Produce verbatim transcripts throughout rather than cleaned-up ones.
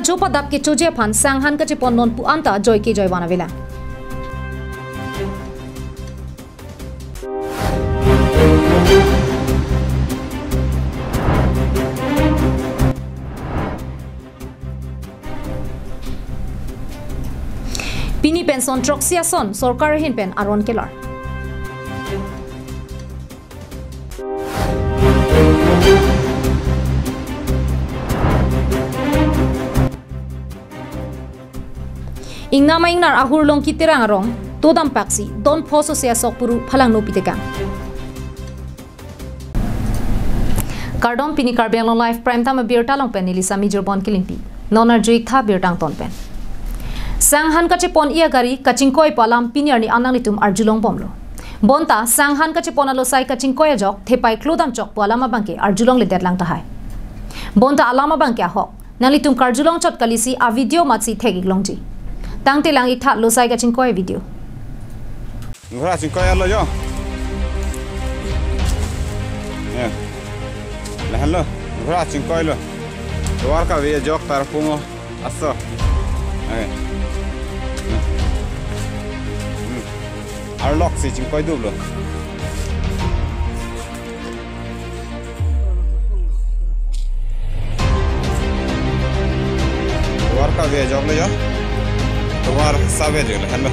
Chopadap kechoji aphan sanghan kachepon nonpu anta joike joivan avelang. Pini pen son throksi ason sorkar ahin pen aron kelar. Ingnam a-ingnar ahur Longki Terang arong todam paksi don pho sose asok puru phalangno pitekang. Kardom, pini Karbi Anglong Live Prime Time abirta along pen neli Sami Jirbon Kilimpi. Non arju-ik tha birta angton pen. Sanghan kachepon-i agari kachingkoi pu alam pini arni an nanglitum arjulong bomlo. Bonta sanghan kachepon alosai kachingkoi ajok thepai klodam chok pu alam abangke arjulongledet lang tahai. Bonta alam abangke ahok. Nanglitum karjulong chot kalisi a-video matsi thek-ik longji. Tangte lang-ik tha losai kachingkoi video. Ghora chingkoi alo jo. Ya. Lahenlo. Ghora chingkoilo. Tovar kave ajok tarpung aso. Oke. Hmm. Hmm. Arlok si chingkoiduplo. Tovar kave ajoklo jo. Tovar save ajoklo, henlo.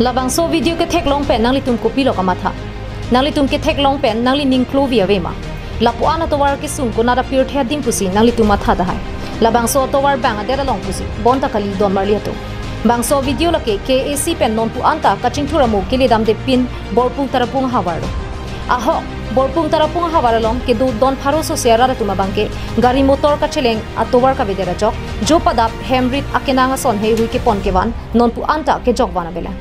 Labangso video ketheklong pen nanglitum kopilo kamatha? Nanglitum ketheklong pen nangli ning klovi ave ma? Lapu-an atovar kesung konat apirthe adim pusi nanglitum matha tahai. Labangso atovar bang adet along pusi bonta kali don marli atum. Bangso video lake K A A C pen nonpu anta kachingthur amo keledamde pin Borpung Tarapung ahavar lo. Ahok, Borpung Tarapung ahavar along kedo don pharo sose arat atum abangke gari motor kacheleng atovar kavedet ajok, chopadap hemrit akenang ason heihui kepon kevan nonpu anta kejokvan avelang.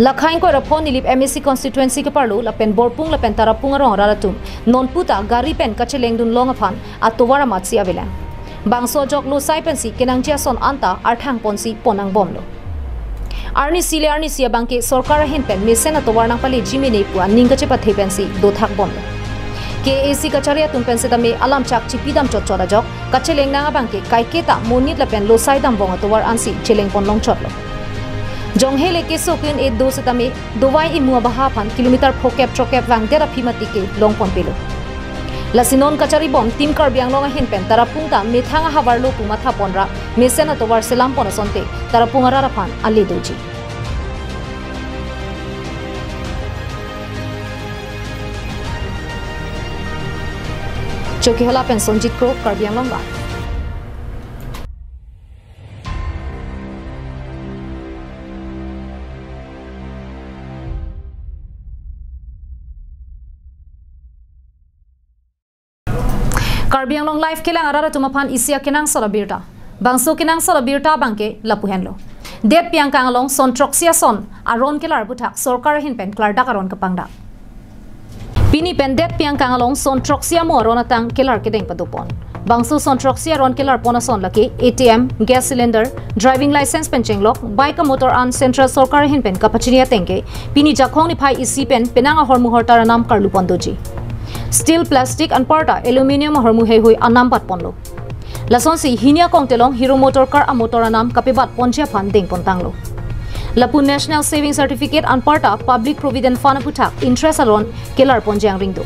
Lakha ingkoi ra pho Nilip M A C constituency keparlo lapen Borpung lapen Tarapung arong arat atum nonpu ta gari pen kachelengdun long aphan atovar amatsi avelang. Bangso ajok losai pensi kenangji ason anta arthang ponsi pon nangbomlo. Arnisi le arnisi abangke sorkar ahin pen mesen atovar nangpaleji mene pu aning kachepathe pensi dothak bomlo. K A A C kachari atum pen setame alam chak chipidam chotchot ajok kacheleng nang abangke kaiketa monit lapen losai dambong atovar ansi cheleng pon longchotlo. Jonghe le keso kin e do setame dovai imu abaha aphan kilometer phokep throkep vangdet aphi mati ke long ponpelo. Lasi non kachari bom Team Karbi Anglong ahin pen Tarapung ta methang ahavar lo pu matha ponra mesen atovar selam pon asonte Tarapung arat aphan ale doji. Chokihola pen Sonjit Kro, Karbi Anglong Live. Karbi Anglong Live kelang arat atum aphan isi akenangsot abirta. Bangso kenangsot abirta abangke lapu henlo. Detpi angkang along son throksi ason aron kelar aputhak sorkar ahin pen klardak aron kepangdak. Pini pen detpi angkang along son throksi amo aron atang kelar kedeng padopon. Bangso son throksi aron kelar pon ason lake A T M, gas cylinder, driving license pen chenglok, bike amotor an central sorkar ahin pen kapachini ateng ke pini Jakhong niphai isi pen penang ahormu hortar anam karlu pon doji. Steel, plastic anparta aluminium ahormu heihui anam bat ponlo. Lasonsi hini akongte along Hero Motor Car amotor anam kapebat ponji aphan deng pon tanglo. Lapu National Saving Certificate anparta Public Provident Fund aputhak interest aron kelar ponji angring do.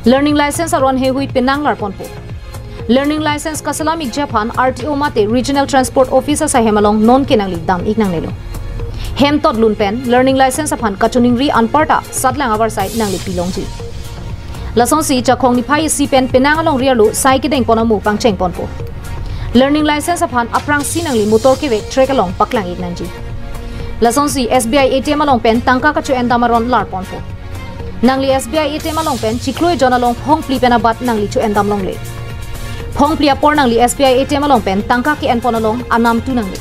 Learning license aron heihui penang lar ponpo. Learning license kaselam ikji aphan R T O mate Regional Transport Office asai hem along non ke nangli dam ik nangnelo. Hem tot lun pen learning license aphan kachiningri anparta satlang avarsai nangli pilongji. Lasonsi Jakhong niphai isi pen penang alongri arlo sai kedeng pon amo pangcheng ponpo. Learning license aphan aphrangsi nangli motor kevek track along paklang ik nangji. Lasonsi S B I A T M along pen tangka kacho-endam aron larponpo. Nangli S B I A T M along pen chiklo ejon along phongphli pen abat nangli cho-endam longle. Phongphli apor nangli S B I A T M along pen tangka ke-enpon along anam tu nangne.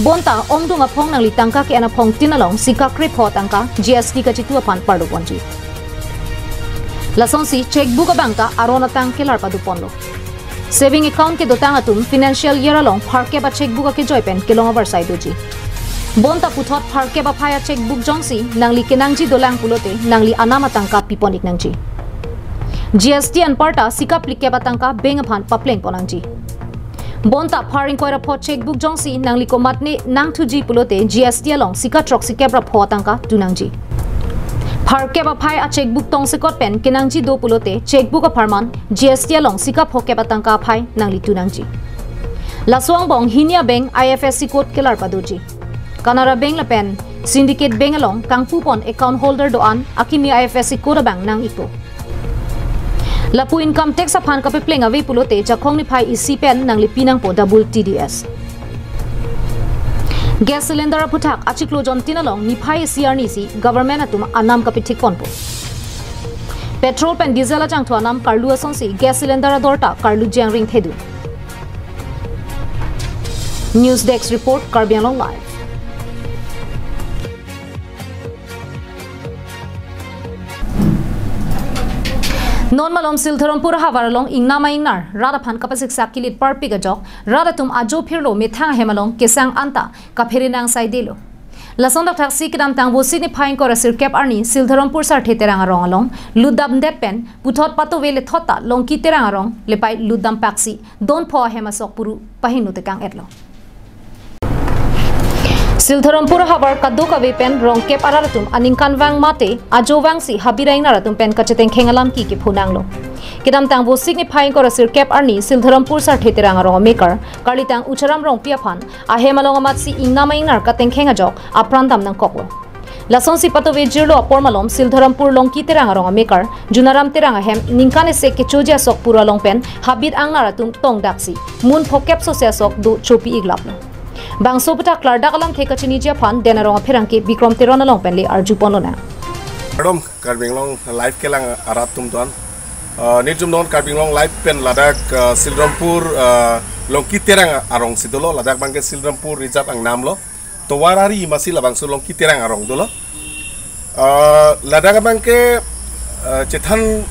Bonta ongdung aphong nangli tangka ke-en aphong tin along sika krepho tangka G S T kachitu aphan pardoponji. Lasonsi checkbook abang ta aron atang kelar padoponlo. Saving account kedotang atum financial year along pharkep a checkbook akejoi pen kelong avarsai doji. Bonta puthot pharkep aphai a checkbook jongsi nangli kenangji dolang pulote nangli anam atangka pipon-ik nangji. G S T anparta sika phlikep atangka bank aphan paplengpon nangji. Bonta phar ingkoi ra pho checkbook jongsi nangli komatne nangthuji pulote G S T along sika throksikep ra pho atangka tu nangji. Pharkep aphai a checkbook tongsekot pen kenangji do pulote checkbook apharman G S T along sika phokep atangka aphai nangli tu nangji. Laso angbong hini a bank I F S C code kelar padoji. Canara Bank lapen Syndicate Bank along kangpupon account holder do-an akimi I F S C code abang nang-ikpo. Lapu income tax aphan kapepleng ave pulote Jakhong niphai isi pen nangli pi nangpo double T D S. Gas cylinder aphuthak achiklo jontin along niphai isi arnisi government atum anam kapithikponpo. Petrol pen diesel ajangthu anam karlu asonsi gas cylinder ador ta karluji angring thedun. News Desk Report, Karbi Anglong Live. Non malom Sildharampur havar along ingnam a-ingnar rat aphan kapasiksak kilit parpik ajok, rat atum ajo phirlo methang ahem along kesang anta kaphere nang saidelo. Lason thakthaksi kedamtang Vosik niphai ingkoi ra sirkep arni Sildharampur Sarthe Terang arong along lutdamdet pen puthot patove lethot ta Longki Terang arong lepai lutdam paksi don pho ahem asok puru pahingno tekang-etlo. Sildharampur havar kadokave pen rongkep arat atum aningkanvang mate ajo vangsi habit a-ingnar atum pen kachetengkheng alam ke kepho nanglo. Kedamtang Vosik niphai ingkoi ra sirkep arni Sildharampur Sarthe Terang arong amekar karlitang Ucharam Rongpi aphan ahem along amatsi ingnam a-ingnar katengkheng ajok apran dam nangkoklo. Lasonsi patove jirlo apor malom Sildharampur Longki Terang arong amekar Junaram Terang ahem ningkan isi kechoji asok puru along pen habit a-ingnar atum tongdaksi mun phokep sose asok do chopi-iklaplo. Bangso aphuthak klardak alamthe kachiniji aphan den arong apherangke Bikrom Teron along pen le arjuponlonang. Kardom, Karbi Anglong Live kelang arat atum doan. Uh, nelitum non Karbi Anglong Live pen ladak, uh, Sildharampur, uh, Longki Terang arong si dolo, ladak abangke Sildharampur Reserve angnamlo. Tovar ari masi labangso Longki Terang arong dolo. Uh, ladak abangke, uh, chethan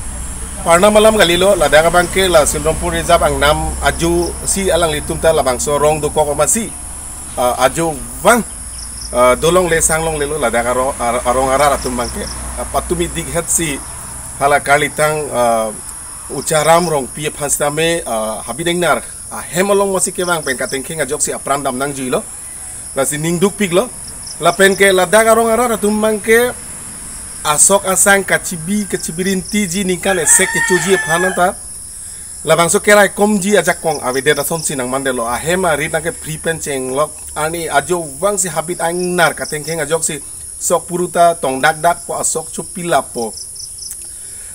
parna malam kalilo, ladak abangke la Sildharampur Reserve angnam ajo si alanglitum ta labangso arong dokok masi, uh, ajo vang, uh, dolongle sanglonglelo ladak aro-, ar-, arong arat atum abangke, uh, patumi dikhet si hala karlitang, uh, Ucharam Rongpi aphan sitame, uh, habit a-ingnar ahem along masi kevang pen katengkheng ajoksi apran dam nangjuilo. Lasi ningdukpiklo. Lapen ke ladak arong arat atum abangke asok asang kachibi kachibirinti ji ningkan isi kechoji aphan anta labangso keraikomji ajakong avedet asonsi nangmandetlo. Ahem arit nangkephri pen chenglok arni ajo vangsi habit a-ingnar katengkheng ajoksi sok puru ta tongdakdakpo, asok chopilappo.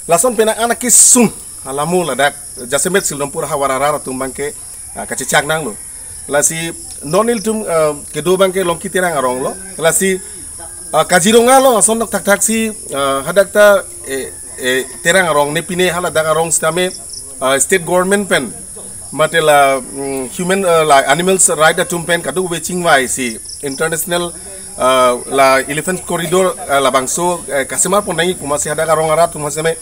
Lason pen anak kesung alamo ladak jasemet Sildharampur havar arat atum abangke, ah, kachechak nanglo. Lasi non nelitum, ah, kedo abangke Longki Terang aronglo. Lasi, ah, Kaziranga along ason thakthaksi, ah, hadak ta, eh, eh, Terang arong ne pine haladak arong sitame, ah, state government pen mate la, mm, human, ah, la animals right atum pen kadokave chingvaisi international, ah, la elephant corridor, ah, labangso, eh, kasemarpon nangji pu masi hadak arong arat atum sitame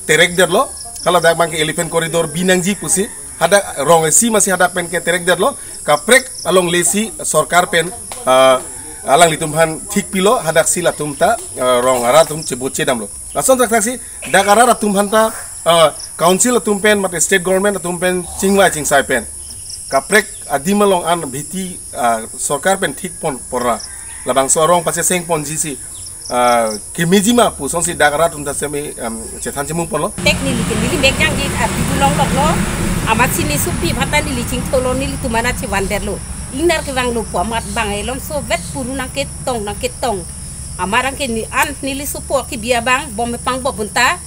terekdetlo, haladak abangke elephant corridor bi nangji pusi, hadak rong isi masi hadak pen keterekdetlo, kaprek alonglesi sorkar pen, ah, alanglitum aphan thikpilo, hadaksi latum ta, ah, rong arat atum cheboche damlo. Lason thakthaksi dak arat atum aphanta, ah, council atum pen mate state government atum pen chingvai chingsai pen kaprek adim along an bhiti, ah, sorkar pen thikpon porra labangso arong pachesengponjisi, ah, kemeji ma pu asonsi dak arat atum ta sitame, em, chethan chemungponlo. Tek neli ke neli mek jangji ardi dulongloklo. Amatsi ne supi aphanta neli chingtholo, nelitum an chevandetlo. Ingnar kevanglo pu amat bang elom so vet puru nangketong nangketong. Amarang ke ni an neli sopo kebi abang bom pangbom punta.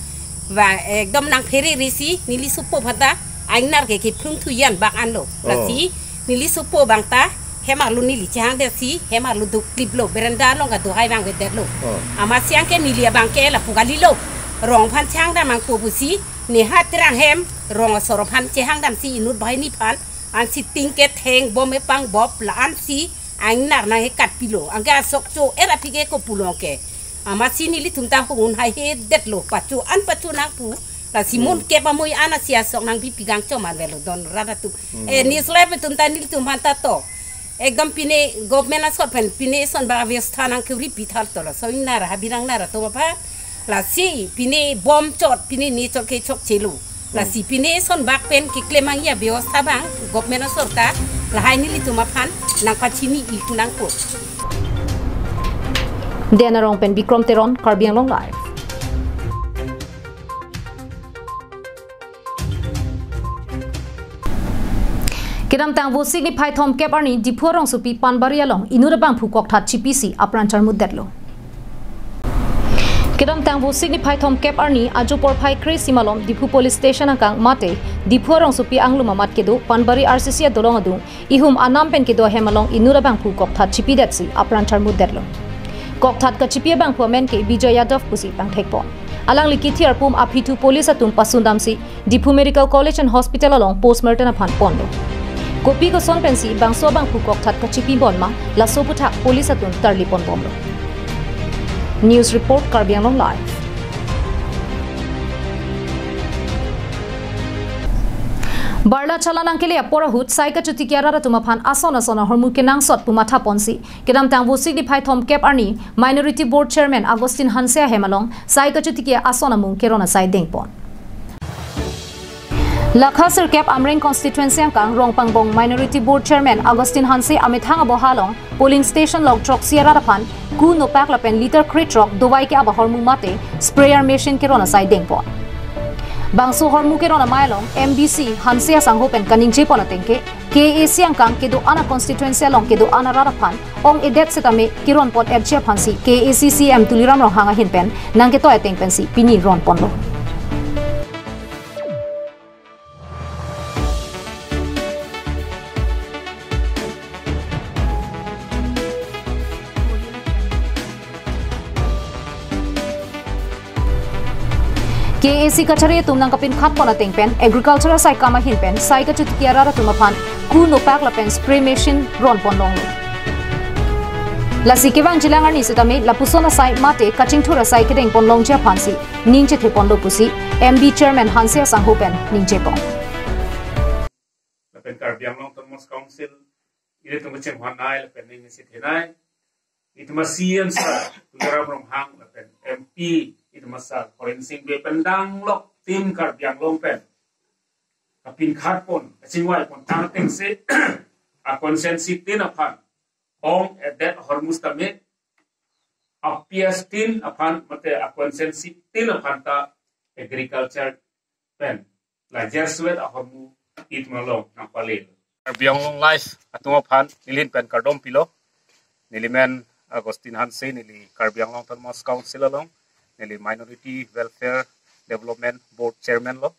Va ekdom nangphereresi neli sopo aphanta a-ingnar ke kephlung thuyan bak anlo. Oh. Lasi neli sopo abang ta Hem arlo neli chehangdetsi, hem arlo dukliplo, berenda along kadohai vangvedetlo. Oh. Amatsi anke neli abangke lapu kalilo. Rong aphan chehangdam nangpo pusi, neha terang hem, rong asor aphan chehangdamsi inut banghini aphan, ansi ting ketheng bom epangbop la-ansi, ingnar nangkatpilo. Anke asok cho-er aphi ke kopulo ke. Amatsi nelitum ta hunhun haihedetlo, pacho an pacho nangpo, lasi Hmm. munkep amui an asi asok nangpipi kangchom an velo don rat atum. Hmm. Eh, news live atum ta nelitum aphan ta to. Ekdom pine government asor pen pine eson bak avyostha nangkuri pithal to laso ingnar habirang nar atum aphan. Lasi pine bom chot, pine ne chot ke chokchelo. Lasi pine eson bak pen keklem nangji avyostha abang government asor ta lahai nelitum aphan nangpachini-ik nangpo. Dena Rong pen Bikrom Teron, Karbi Anglong Live. Kedamtang Vosik niphai thomkep arni Diphu arongsopi Panbari along inut abangphu kokthat chipisi apran charmutdetlo. Kedamtang Vosik niphai thomkep arni ajo porphai kre-isi malom Diphu Police Station angkang mate Diphu arongsopi anglum amat kedo Panbari R C C adolong adung ihum anam pen kedo ahem along inut abangphu kokthat chipidetsi apran charmutdetlo. Kokthat kachipi abangphu amen ke Bijoy Yadav pusi pangthekpon. Alangli kithi arpum aphi thu police atum pasundamsi Diphu Medical College and Hospital along postmortem aphan ponlo. Kopi koson pensi bangso abangphu kokthat kachipi bon ma, laso aputhak police atum tarli ponbomlo. News report, Karbi Anglong Live. Barla chala nangkele apor ahut sai kachotiki arat atum aphan ason ason ahormu kenangsot pu mathaponsi kedamtang Vosik niphai thomkep arni Minority Board Chairman Augustine Hanse ahem along sai kachotiki ason amung keron asai dengpon. Lakha sirkep Amreng Constituency angkang Rongpangbong Minority Board Chairman Augustine Hanse amethang aboha along polling station lok throksi arat aphan ku nopak lapen litre krethrok dovai ke-ap ahormu mate sprayer machine keron asai dengpon. Bangso ahormu keron amei along M D C Hanse asangho pen kaningjepon ateng ke K A A C angkang kedo-an a-constituency along kedo-an arat aphan ong-edet setame keronpon-etji aphansi K A A C C M Tuliram Ronghang ahin pen nangketoi ateng pensi pini ronponlo. K A A C kachari atum nangkapinkhatpon ateng pen agriculture asai kam ahin pen sai kachotiki arat atum aphan ku nopak lapen spray machine ronponlonglo. Lasi kevangjilang arni setame lapuson asai mate kachingthur asai kedengponlongji aphansi ning chetheponlo pusi M B Chairman Hanse asangho pen ningjepon. Lapen Karbi Anglong Autonomous Council ilitum kachinghon-ai lapen ning chethenei, itum a-C M sir Tuliram Ronghang lapen M P itum a-sir Horensing Bey pen danglok Team Karbi Anglong pen kapinkhatpon, kachingvaipon tang atengsi a-constituency tin aphan ong-edet ahormu setame, a-P S tin aphan mate a-constituency tin aphan ta agriculture pen la jasevet ahormu itum along nangpale. Karbi Anglong Live atum aphan neli ahin pen kardom pilo. Neli men Augustine Hanse, neli Karbi Anglong Autonomous Council along, neli Minority Welfare Development Board Chairman lo.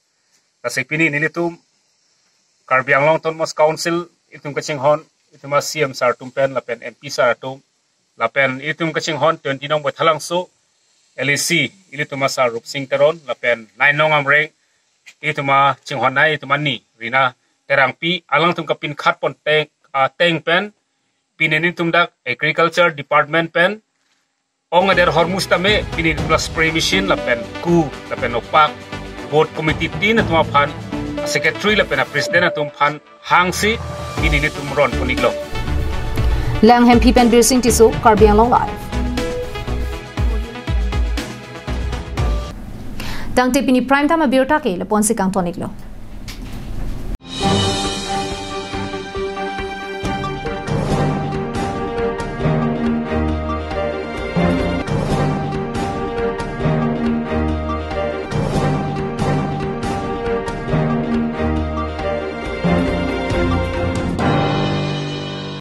Lasi pini nelitum Karbi Anglong Autonomous Council itum kachinghon, itum a-C M sir atum pen lapen M P sir atum, lapen itum kachinghon twenty nong Baithalangso L A C ilitum a-sir Rupsing Teron lapen nine nong Amreng itum kachinghon-ai itum ani Rina Terangpi, alangtum kapinkhatpon teng, ah, teng pen pini nelitum dak Agriculture Department pen ong-edet ahormu setame pini nelitum la spray machine lapen ku lapen nopak, board committee tin atum aphan, secretary lapen a-president atum aphan hangsi pini nelitum ronpon-iklo. Langhempi pen Birsing Tisso, Karbi Anglong Live. Tangte pini prime time abirta ke lapu-ansi kangton-iklo.